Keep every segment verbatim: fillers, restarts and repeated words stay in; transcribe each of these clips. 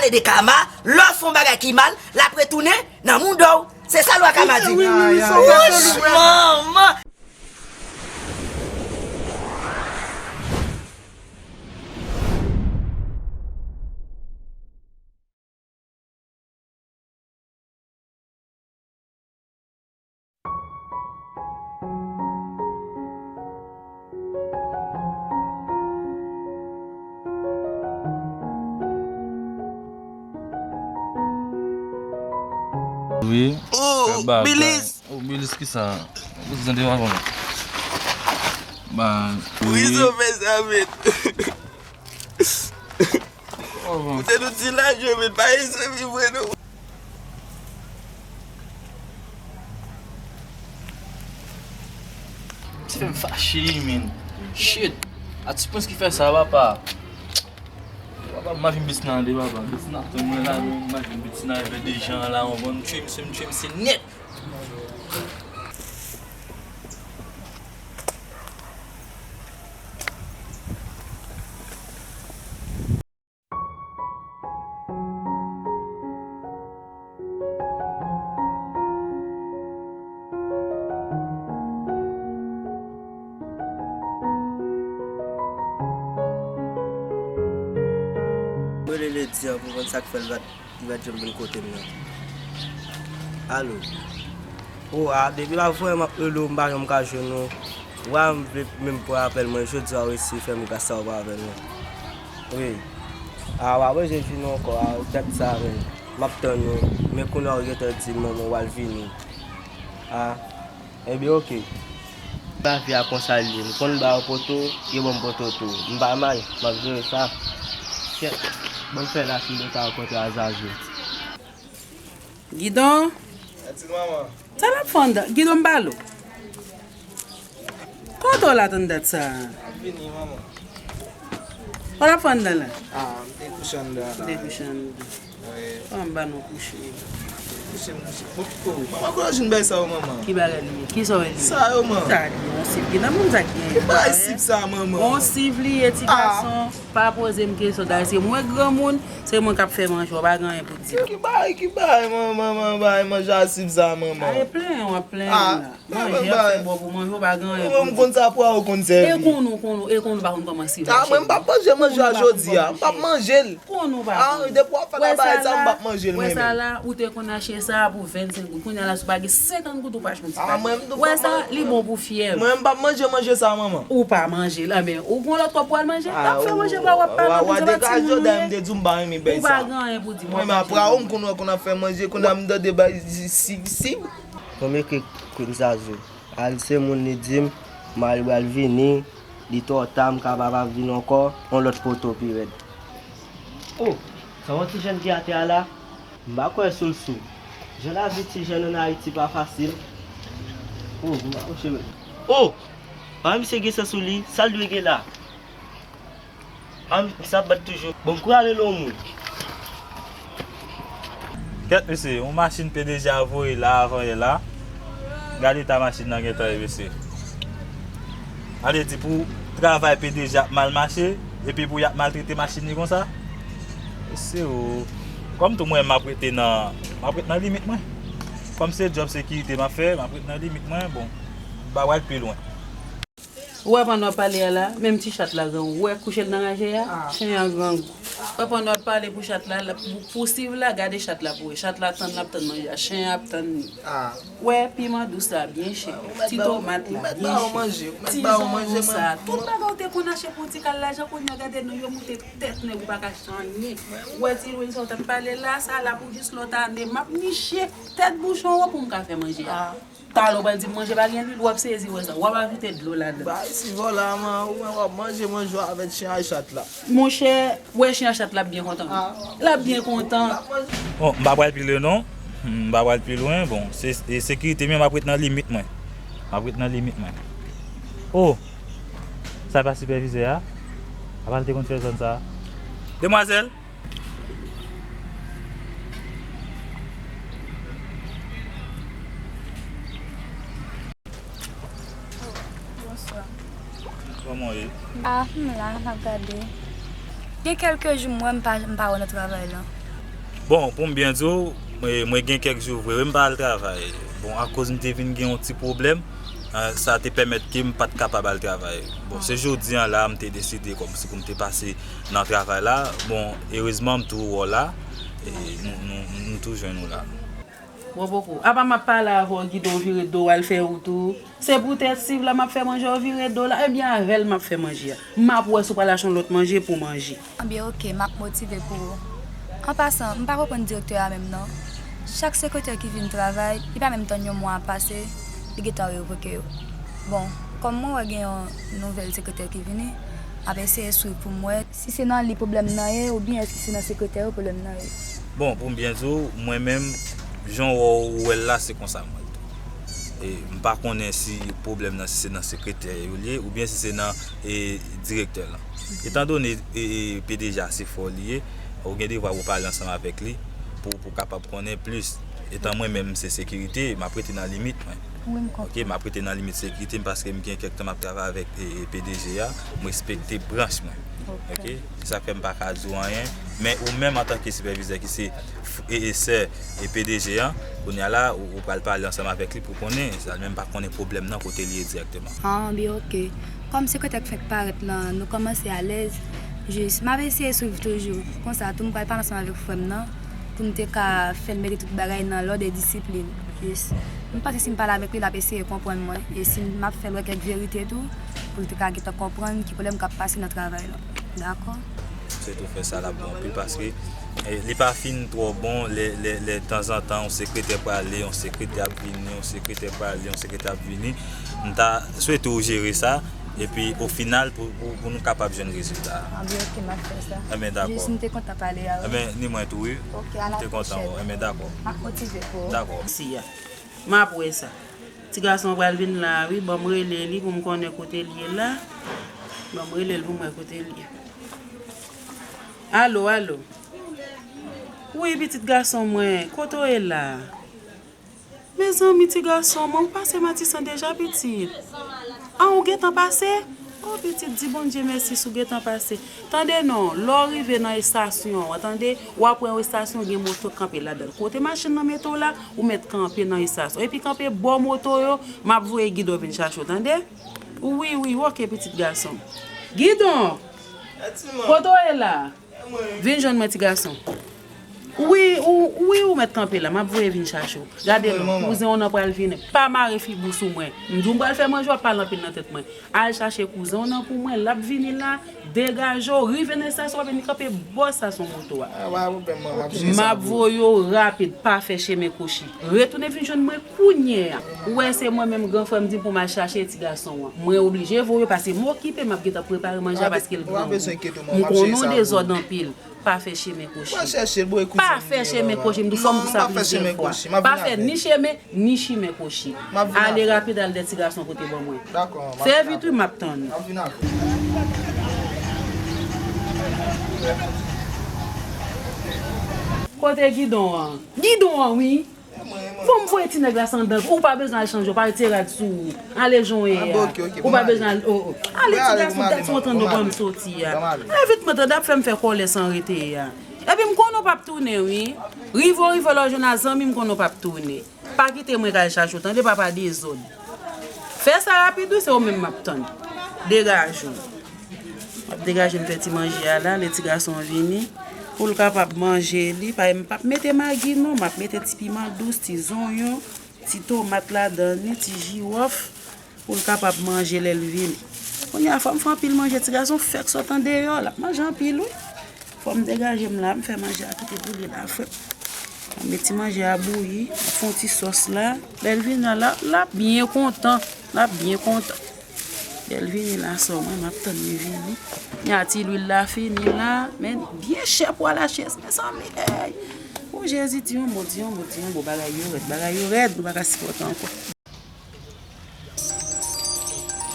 Pale de kama, lè w fè yon bagay ki mal, l ap retounen nan mouda w. Se sa lwa kama di. Wi, wi, wi, wi, se sa, se sa. Wouch, manman! Wi. Oh, fè bagay. Bilis! Oh, Bilis, ki sa? Ou tande pa bon? Ba, wi. Wi, sa fè sa, men. Ou te nou di laj yo, men pa eseye vre, non. Ti fè m fache, men. Shit. A ti pwens ki fè sa, papa. Papa, m pa vin bèt nan de, papa. Bèt nan tann mwen la, non. M pa vin bèt nan evè de jan la, on bon tchwe, misye, m tchwe, misye nèt. Mwen rele Ledi an pou konn sa k fè l pa t, li pa t janm vin kote m nan. Alo. O, a, depi la vrèman m ap rele w, m pa janm ka jwenn ou. Wa, m vle menm pran apèl mwen, jodi a ou resi fè m grasa ou pa avè l non. Wi. A, w ap rejwenn vini ankò, a, dat sa menm. M ap tann ou. Men kounye a ou gentan di m manman w al vini. A, enben, oke. Lavi a konsa l ye. M konn ba yo poto, yo ban m poto tou. M pa mal, m ap jere sa. Kèt, ban m fè la si m te ka rankontre a Zazo. Gidon. Sa l ap fè anndan? Gidon, m pale w. Kote w la tann dat sa a? M ap vini, manman. Sa l ap fè anndan la? A, m te kouche anndan la. M te kouche anndan. Wi. An ba nou kouche. Kouche, m kouche. Bon, pito, manman, kote w jwenn bagay sa yo, manman? Ki bagay li ye? Ki sa w wè li ye? Sa yo, man. Sa li ye, yon sip. Gidon, moun sa ki gen. Ki bagay sip sa, manman? Yon sip li ye, ti gason. Pa poze m kesyon, dayè se mwen granmoun, se mwen k ap fè manje, w pa gen anyen pou di. Ki bagay, ki bagay, manman, manman, bagay manje a sip sa, manman? A, e plenyen w ap plenyen la. Manje ap fè bò pou manje, w pa gen anyen pou di. Mwen, m konn sa pou ou konn sèvi. E konn ou, konn ou, e konn ou pa konn kòman sèvi. A, mwen, m p ap manje manje a jodi a, m p ap manje l. Konn ou pa konn. A, depi w ap fè bagay sa, m p ap manje l, mwen menm. Wè sa la, ou te konn achte sa pou vennsenk goud, kounye a la, si w pa gen senkant goud, ou pa achte yon ti pati. Wè sa, li bon pou fyèv. Mwen, m p ap manje manje sa, manman. Ou pa manje l, anben, ou gon lòt kòb pou al manje? L ap fè manje pa w ap pa nan, m se pa timoun ou ye. Ou pa gen anyen pou di. Mwen, m ap pran ou, m konn wè konn ap fè manje, konn ap m tande bay si, si. Bon, m ekri Queen Zazo. Al se moun li di m, mari pral vini, li twò ta, m kapab ap vin ankò, yon lòt poto pi rèd. O, sa yon ti jèn ki atè a la? M pa kwè sou l sou. Jan lavi ti jèn ann Ayiti pa fasil. O, m pa kouche men. O! Pa misye gen san sou li, sa l dwe gen la? A, m, sa ap bat toujou. Bon, m kouri ale lè yon moun. Kèt, mesye, yon machin P D G a voye la avanyè la. Gade eta machin nan gentan ye, mesye. Ale di pou travay P D G ap mal mache, epi pou y ap maltrete machin li konsa. Mesye o, kòm tou mwen, m ap rete nan, m ap rete nan limit mwen. Kòm se djòb sekirite m ap fè, m ap rete nan limit mwen, bon, m pa pral pi lwen. Ou wè pandan w ap pale a la, menm ti chat la grangou. Ou wè kouche l nan raje a, chen an grangou. Ou wè pandan w ap pale pou chat la, l ap pou, pou swiv la, gade chat la pou wè. Chat la tann, l ap tann manje a, chen an ap tann li. Ou wè piman dous la byen chè, ti tomat la byen chè, ti zonyon sa, tout bagay ou te konn achte pou yon ti kal lajan, kounye a gade nou yo moute tèt nèg ou pa ka achte anyen. Ou wè ti lwil sa ou t ap pale la, sa la pou jis lòt ane, m ap niche tèt bouchon an pou m ka fè manje a. Talè w pral di m manje pa gen lwil, w ap sezi wè sa. W ap ajoute dlo ladan. Bay ti vòlò a man, ou menm w ap manje manje w avèk chen ak chat la. Monchè, wè chen ak chat la ap byen kontan. L ap byen kontan. Bon, m pa pral pi lwen non. M pa pral pi lwen. Bon, se, se sekirite men m ap ret nan limit mwen. M ap ret nan limit mwen. O! Sa pa sipèvizè a? Apa l te konn fè zòn sa a? Demwazèl! Bonswa. Kòman w ye? Ah, m la, m ap gade. Gen kèlke jou m wè m pa, m pa wè w nan travay lan. Bon, pou m byen di w, mwen, mwen gen kèk jou vre, wi, m pa al travay. Bon, akoz m te vin gen yon ti pwoblèm, eh, sa te pèmèt ke m pa t kapab al travay. Bon, se jodi a la, m te deside kòmsi pou m te pase nan travay la. Bon, erezman, m tou wè w la, e nou, nou, nou tou jwenn ou la. Bon, poko. Apa m ap pale avè w, Gidon, vire do w al fè wout ou. Se poutèt Siv la m ap fè manje a, w vire do w la. Ebyen, avè l m ap fè manje a. M ap wè si w pral achte yon lòt manje pou w manje. Ebyen, oke, m ap motive pou ou. An pasan, m pa konprann direktè a menm non. Chak sekretè ki vin travay, li pa menm tann yon mwa ap pase, li gentan revoke yo. Bon, kòm mwen wè gen yon nouvèl sekretè ki vini, m ap eseye swiv pou m wè si se nan li pwoblèm nan ye oubyen èske se nan sekretè yo pwoblèm nan ye. Bon, pou m byen di w, mwen menm, jan w wè l la, se konsa m wè l tou. E m pa konnen si pwoblèm nan, si se nan sekretè yo li ye, oubyen si se nan, e, direktè lan. Etandone, e, e, P D G a se fè w li ye, ou gen devwa pou w pale ansanm avèk li, pou, pou w kapab konnen plis. Etan mwen menm, se sekirite, m ap rete nan limit mwen. Wi, m konprann. Oke, m ap rete nan limit sekirite m, paske m gen kèk tan m ap travay avèk, e, e, P D G a, m respekte branch mwen. Oke. Oke? Se sa k fè m pa ka di w anyen. Men ou menm antanke sipèvizè ki se f-, e, e, sè, e, P D G a, kounye a la, ou, ou pral pale ansanm avèk li pou konnen. Sa, li menm pa konnen pwoblèm nan kote li ye dirèkteman. Ah, byen, oke. Kòm sekretè k fèk parèt lan, nou kòmanse alèz. Jis, m ap eseye swiv toujou. Konsa tou, m pral pale ansanm avèk frè m nan, pou m te ka fè l mete tout bagay nan lòd e disiplin. Jis, m panse si m pale avèk li, l ap eseye konprann mwen. E si m ap fè l wè kèk verite tou, pou l te ka gentan konprann ki pwoblèm k ap pase nan travay la. Dakò? Se tou fè sa l ap bon anpil paske, e, li pa fin twò bon lè, lè, lè tanzantan yon sekretè prale, yon sekretè ap vini, yon sekretè prale, yon sekretè ap vini. M ta swete w jere sa, epi o final pou, pou, pou nou kapab jwenn rezilta a. Ah, byen, oke, m ap fè sa. Enben, dakò. Jis m te kontan pale a ou. Enben, ni mwen tou, wi. Oke, a la pwochèn. M te kontan, wi. Enben, dakò. M ap motive pou ou. Dakò. Si a. M ap wè sa. Ti gason an pral vin la, wi. Ban m rele li pou m konnen kote l ye la. Ban m rele l pou m wè kote l ye. Alo, alo. Wi, pitit gason mwen, kote w ye la? Mezanmi, ti gason mwen, ou pase Matisan deja, pitit? Ah, ou gentan pase? Oh, pitit, di Bondye mèsi si w gentan pase. Tande non, lè w rive nan estasyon an, tande, w ap wè yon estasyon gen moto kanpe ladan l. Kote machin nan mete w la, ou mèt kanpe nan estasyon. Epi kanpe bò moto yo, m ap voye Gidon vin chache w, tande? Wi, wi, oke, pitit gason m. Gidon! Kote w ye la? Vin jwenn mwen, ti gason. Wi, ou, wi, ou mèt kanpe la, m ap voye vin chache w. Gade non, kouzen w nan pral vini. Pa mare figou sou mwen. M di w m pral fè manje, w ap pale anpil nan tèt mwen. Al chache kouzen w nan pou mwen, l ap vini la, degaje w, rive nan estasyon, w ap vin kanpe bò estasyon moto a. Ah, pa pwoblèm, m ap jere sa. M ap voye w rapid, pa fè chemen kwochi. Retounen vin jwenn mwen kounye a. Ou wè se mwen menm gran frè m di pou m al chache ti gason an. Mwen oblije voye w paske m okipe, m ap gentan prepare manje a paske l granmoun. M konnen w dezòd anpil. Pa fè chemen kwochi. Pa fè chemen kwochi, m di fò m di sa plizyè fwa. Pa fè ni chemen, ni chimen kwochi. Ale rapid al dè ti gason kote ban mwen. Fè vit wi, m ap tann ou. Kote Gidon an? Gidon an wi. Fò m voye ti nèg la san dan. Ou pa bezwen al chanje, ou pa retire rad sou ou. Ale jan w ye a. Ou pa bezwen al, oh, oh. Ale ti gason, tèt sou antann do ban m soti a. Ale vit mwen tande ap fè m fè kòlè san rete a. Epi m konnen w p ap tounen wi. Rive w rive lè w jwenn a zanmi m konnen w p ap tounen. Pa kite mwen k al chache w tande papa dezòd. Fè sa rapid wi, se ou menm m ap tann. Degaje w. M ap degaje m fè ti manje a la, lè ti gason an vini, pou l kapab manje li. Pa, m p ap mete magi non, m ap mete ti piman dous, ti zonyon, ti tomat ladan li, ti jiwòf, pou l kapab manje lè l vini. Kounye a, fò m fè anpil manje, ti gason fèk sot andeyò, l ap manje anpil wi. Fò m degaje m la, m fè manje a kite pou li la fre. M met ti manje a bouyi, m fè yon ti sòs la. Lè l vini la, l ap byen kontan. L ap byen kontan. Lè l vini la, sè mwen, m ap tann li vini. Nya ti lwil la fini la, men byen chè pwa lachèz, mezanmi, hey! O Jezi, di yon mo, di yon mo, di yon mo, bagay yo rèd, bagay yo rèd, nou pa ka sipòte ankò.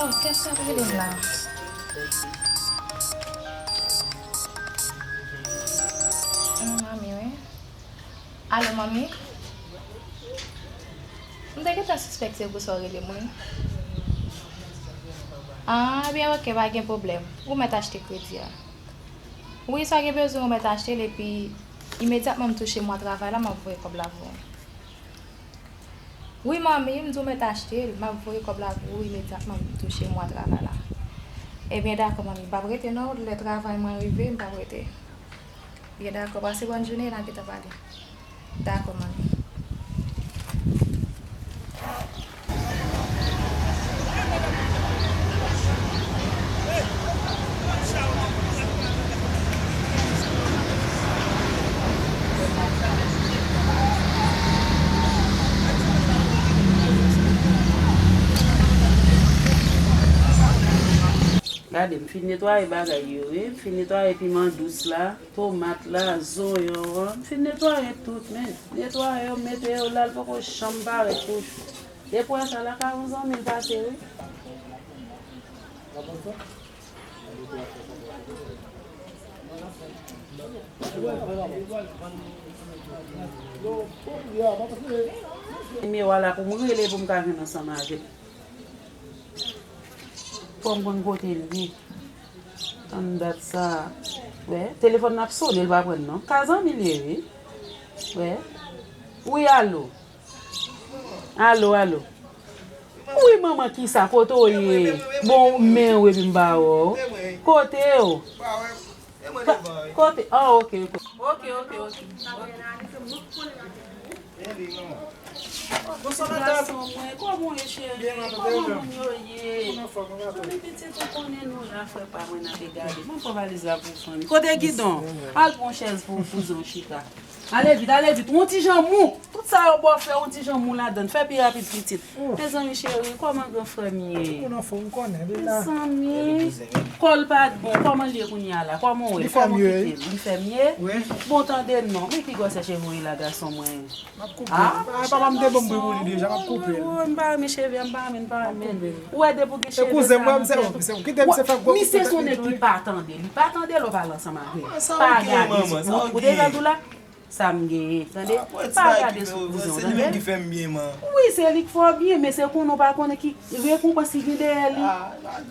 Oh, kiyès k ap rele m la? Hum, manmi, wi. Alo, manmi? M te gentan sispèkte pou sa w rele m, wi. Ah, ebyen, oke, pa gen pwoblèm. Ou mèt achte kredi a. Wi, sa w gen bezwen, ou mèt achte l, epi Imedyatman m touche mwa travay la, m ap voye kòb la pou ou. Wi, manmi, m di w mèt achte l, m ap voye kòb la pou ou imedyatman m touche mwa travay la. Ebyen, dakò, manmi, m p ap rete non, lè travay mwen rive, m p ap rete. Byen, dakò, pase bòn jounen, n a gentan pale. Dakò, manmi. Gade, m fin netwaye bagay yo, wi. M fin netwaye piman dous la, tomat la, zonyon an. M fin netwaye tout, men. Netwaye yo, mete yo la, l poko janm parèt tou. Depi w wè sa lakay yon zanmi l pase, wi. Nimewo a la pou m rele pou m ka jwenn ansanm avè l. Fò m konn kote l ye. Tann dat sa. Wè, telefòn nan ap sonnen, l pa pran non. Ka zanmi l ye, wi. Wè. Wi, alo. Alo, alo. Wi, manman, kisa? Kote w ye? Bon, men w epi m pa wè w. Kote w? Kote? Ah, ok, ok. Ok, ok, ok. Gason mwen, kòman w ye, cheri? Kòman moun yo ye? Anpil pitit, ou konnen nou la, frè pa mwen, n ape gade. Mwen pran valiz la pou fanmi. Kote gidon? Al pran chèz pou, pou kouzen w chita. Ale vit, ale vit. Yon ti jan mou. Tout sa yo ba w fè, yon ti jan mou ladan l. Fè pi rapid, pitit. Mezanmi cheri, kòman gran frè m ye? Tout moun anfòm, ou konnen, li la. Mezanmi, kò l pa t bon. Kòman l ye kounye a la? Kòman w wè? Kòman w kite l? Li fè mye? Wi. Bon, tande non. Men ki gwosè cheve w ye la, gason mwen. M ap koupe. Ah, papa m te ban m bri pou li deja, m ap koupe l. Oh, m pa renmen cheve a, m pa renmen, m pa renmen. Ou wè depi w gen cheve sa nan tèt ou. Se kouzen m, se ou, se ou. Kite m, se fè gwo. Misye se yon nèg ki pa tande. Li pa tande lè w pale ansanm avè l. Pa gade sou ou. Ou te tande la? Sa m genyen, tande? Pa gade sou kouzen w, tande? Se li menm ki fè m byen, man. Wi, se li k fè w byen, men se konnen w pa konnen ki rekonpans ki gen dèyè li.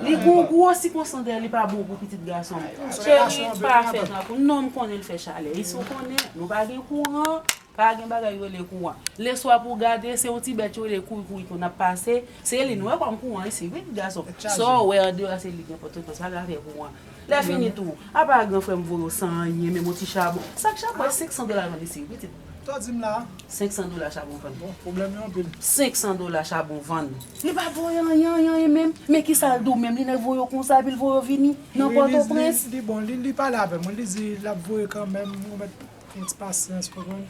Li gen yon gwo sikonstans dèyè li pa bon pou pitit gason m. Cheri, pa fè tankou non, m konnen l fè chalè. Isi w konnen, nou pa gen kouran, pa gen bagay yo rele kouran. Leswa pou w gade, se yon ti bèt yo rele kouri kouri k konn ap pase. Se li nou wè kòm kouran isi, wi, gason. Sa w wè andeyò a se li gen pòtoprens, pa ka fè kouran. Lè fini tou, apa gran frè m voye w san anyen, menm yon ti chabon. Sak chabon, senk san dola vann isi, pitit. Sa w di m la? Senk san dola chabon vann. Bon, pwoblèm yo anpil. Senk san dola chabon vann. Li pa voye anyen, anyen, anyen menm. Men kisa l di w menm? Li nèk voye w konsa, epi l voye w vini nan Pòtoprens. Li, li, li bon, li, li pale avè mwen, li di l ap voye kanmenm, ou mèt fè yon ti pasyans, konprann?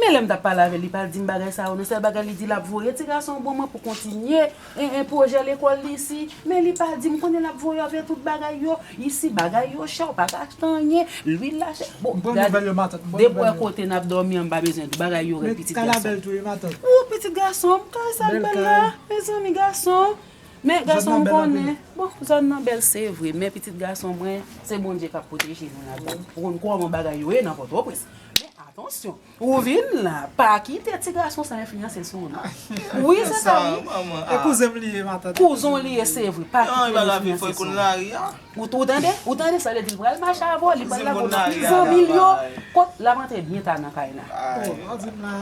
Men lè m t ap pale avè l, li pa di m bagay sa yo non. Sèl bagay li di l ap voye ti gason bon mwen pou kontinye, e, e, pwojè lekòl li isi. Men li pa di m, konnen l ap voye avè tout bagay yo. Isi bagay yo chè, ou pa ka achte anyen. Lwil la chè. Bon, gade, depi w wè kote n ap dòmi an, m pa bezwen di w, bagay yo rèd, pitit gason. Ou, pitit gason m, kay sa l bèl la. Mezanmi, gason. Men gason m konnen. Bon, zòn nan bèl, se vre. Men pitit gason mwen, se Bondye k ap pwoteje nou ladan. Ou konn kòman bagay yo ye nan Pòtoprens. Men atansyon. Ou vin la, pa kite ti gason sa enfliyanse sou ou non. Wi, se sa, wi. E kouzen m li ye, matant. Kouzen w li ye, se vre. Pa kite l enfliyanse sou ou. Ou tou tande? Ou tande sa l di? L pral mache avè w, li pral lage w nan pil zanmi l yo. Kot l ap antre byen ta nan kay la.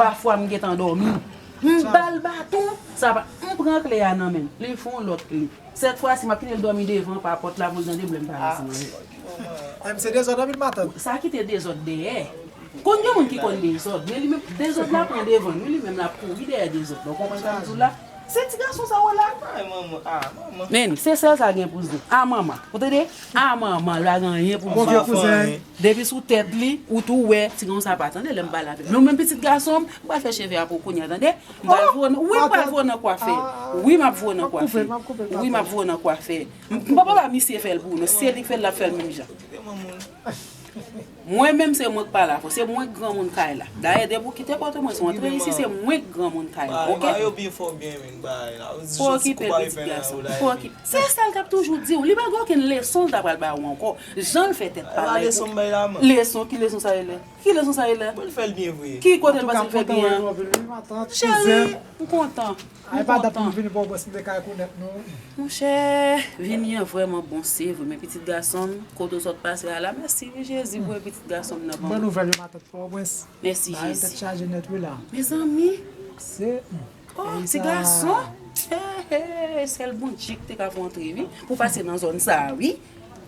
Pafwa m gentan dòmi. M ba l baton, sa pa, m pran kle a nan men l. Li fè yon lòt kle. Sèt fwa si m ap kite l dòmi devan pa pòt la pou l tande m lè m pale ansanm avè l. Sa kite dezòd dèyè. Konn gen moun ki konn dezòd, men li menm, dezòd la pran devan l, wi, li menm l ap kouri dèyè dezòd la. Ou konprann sa m di w la? Se ti gason sa w wè la. Men, se sèl sa gen pou l di. A manman. Ou tande? A manman, l pa gen anyen pou l di. Depi sou tèt li, ou tou wè, ti gason sa pa tande lè m pale avè l. Men ou menm pitit gason m, m pral fè cheve a pou ou kounye a, tande? M pral voye w nan, wi, m pral voye w nan kwafè. Wi, m ap voye w nan kwafè. Wi, m ap voye w nan kwafè. M, m pa papa misye fè l pou ou non. Se li k fè l, l ap fè l menm jan. Mwen menm, se mwen k pale avè w. Se mwen k granmoun kay la. Dayè, depi w kite Pòtoprens, ou antre isi, se mwen k granmoun kay la, oke? Pa okipe l, pitit gason. Pa okipe. Se sa l t ap toujou di w. Li pa gen okenn leson l ta pral ba ou ankò. Jan l fè tèt pa la. Leson, ki leson sa ye la? Ki leson sa ye la? Ki kote l pase l fè byen an? Cheri, m kontan. M kontan. Monchè, vini an vrèman bon, se vre. Men pitit gason m, kote w sot pase a la, mèsi wi Jezi pou pitit Gason m nan ban m. Bon nouvèl yo, matant Pòtoprens. Mèsi Jezi. Bagay tèt chaje nèt wi la. Mezanmi. Se Oh, ti gason. Hey, hey, sèl Bondye ki te ka fè w antre wi. Pou pase nan zòn sa a wi.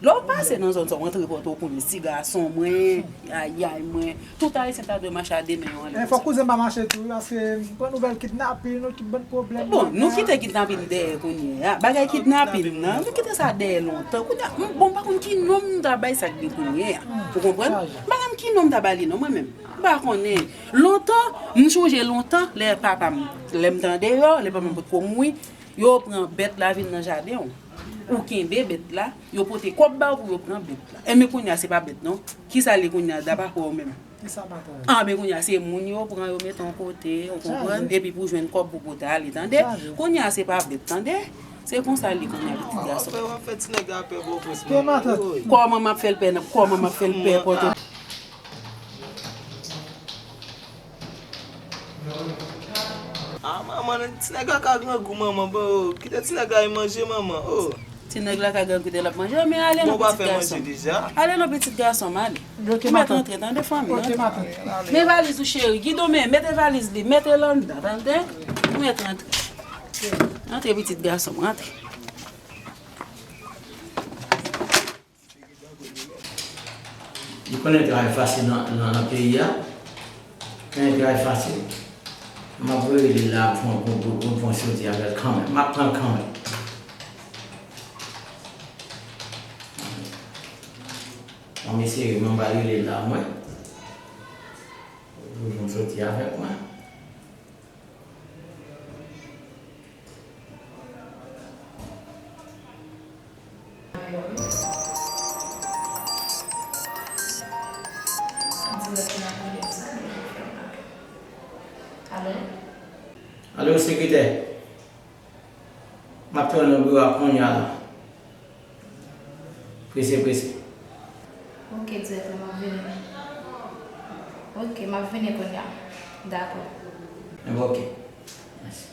Lè w pase nan zòn sa a, w antre Pòtoprens, ti gason mwen, ayay mwen. Tout Ayisyen ta dwe mache a de men yo anlè. E fòk kouzen pa mache tou wi, paske m pran nouvèl kidnapin, nou tout bann pwoblèm. Bon, nou kite kidnapin dèyè kounye a. Bagay kidnapin nan, nou kite sa dèyè lontan. Kounye a, m, bon, m pa konn ki non m ta bay sa k gen kounye a. Ou konprann? M pa konn ki non m ta ba li non, mwen menm. M pa konnen. Lontan, m chonje lontan, lè papa m, lè m t andeyò, lè papa m potko mouri, yo pran bèt la vin nan jaden w. Ou kenbe bèt la, yo pote kòb ba w pou yo pran bèt la. Enben kounye a se pa bèt non. Kisa l ye kounye a, dapre ou menm? Kisa matant? Anben kounye a se moun yo pran, yo mete yon kote, ou konprann? Epi pou jwenn kòb pou pote ale, tande? Kounye a se pa bèt, tande? Se konsa l ye kounye a, pitit gason. W ap fè, w ap fè ti nèg la pè Pòtoprens. Kòman m ap fè l pè nan, kòman m ap fè l pè Pòtoprens? Ah, manman, ti nèg la ka grangou, manman. Bon, kite ti nèg la al manje, manman. Oh. Ti nèg la ka grangou, kite l ap manje. Men ale non, pitit gason. Ale non, pitit gason m, ale. Ou mèt antre, tande, fanmi, antre. Men valiz ou, cheri. Guido, men, mete valiz li, mete l anndan, tande? Ou mèt antre. Antre, pitit gason m, antre. Li konnen travay fasil nan, nan, nan peyi a. Konnen travay fasil. M ap rele l la pou, pou, pou, pou, pou soti avè l kanmenm. M ap pran l kanmenm. Bon, mesye, mwen pral rele l la, mwen. Pou, pou soti avèk mwen. Alo? Alo, sekretè. M ap tann nan biwo a kounye a la. Prese, prese. Ok, direktè, m ap vini. Ok, m ap vini kounye a. Dakò. Enben, ok. Mèsi.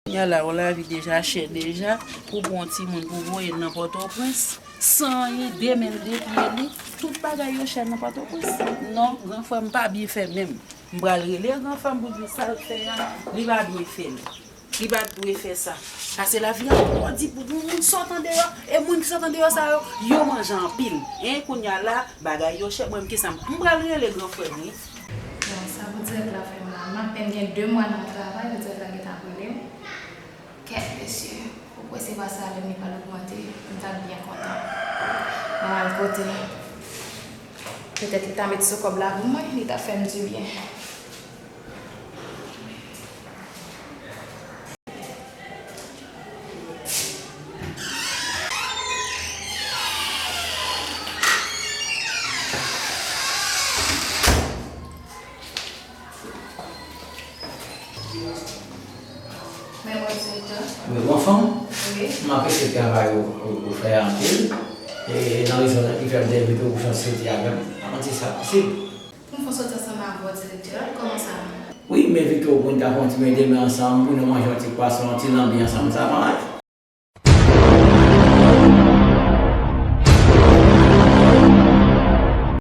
Kounye a la, yon lavi deja chè deja, pou pran yon timoun pou voye l nan Pòtoprens, san anyen, de men l, de pye li, tout bagay yo chè nan Pòtoprens. Non, gran frè m pa byen fè menm. M pral rele gran frè m pou l di sa l fè a, li pa byen fè l. Li pa t dwe fè sa. Paske lavi a twò di pou moun sot andeyò. E moun ki sot andeyò sa yo, yo manje anpil. En, kounye a la, bagay yo chè. Mwen, m ki sa m, m pral rele gran frè m, wi. Bon, sa pou dirèk la fè m la. M apèn gen de mwa nan travay, pou dirèk la gentan ap rele m. Kèt, mesye, pou presevwa salè m, li pral ogmante, m t ap byen kontan. Mwen al kote. Petèt li ta met sou kòb la pou mwen, li ta fè m dibyen. Men mwen direktè. Wi, ou anfòm? Wi. M apresye travay ou, ou, ou fè a anpil. E nan rezon sa ki fè m te envite w pou fè yon soti avè m. Pa manti, sa posib. Pou m fè yon soti ansanm avè w, direktè, kòman sa? Wi, m envite w pou n ta fè yon ti men demen ansanm, pou nou manje yon ti pwason, yon ti lanbi ansanm, sa pa mal?